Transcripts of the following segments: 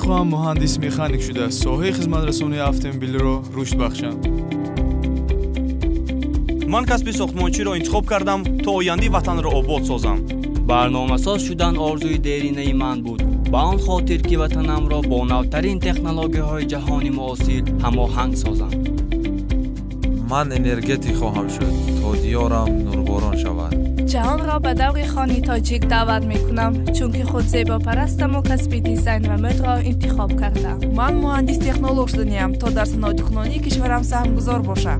Мехоҳам муҳандис механик шуда соҳаи хизматрасонии автомобилро рушд бахшам. Ман касби сохтмончиро интихоб кардам, то ояндаи ватанро обод созам. Барномасоз шудан орзуи деринаи ман буд, ба он хотир ки ватанамро бо навтарин технологияҳои ҷаҳони муосир ҳамоҳанг созам. Ман энергетик хоҳам шуд, то диёрам нурборон шавад. Ҷаҳонро ба даври хони тоҷик даъват мекунам, чунки худ зебопарастаму касби дизайн ва мӯдро интихоб кардам. Ман муҳандис технолог шуданиам, то дар саноатикунонии кишварам саҳмгузор бошам.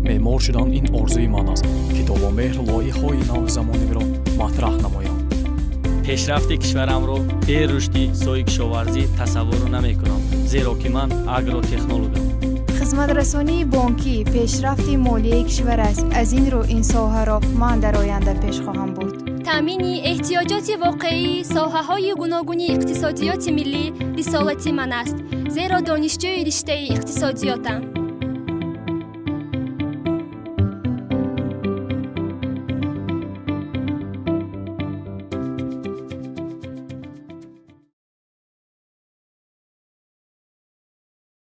Меъмор шудан ин орзуи ман аст, ки то бо меҳр лоиҳаҳои нави замонавиро матраҳ намоям. Пешрафти кишварамро бе рушди соҳаи кишоварзӣ тасаввур намекунам, зеро ки ман агротехнологам. Хизматрасонии бонкӣ пешрафти молияи кишвар аст. Аз ин рӯ ин соҳаро ман дар оянда пеш хоҳам бурд. Таъмини эҳтиёҷоти воқеии соҳаҳои гуногуни иқтисодиёти миллӣ рисолати ман аст, зеро донишҷӯи риштаи иқтисодиётам.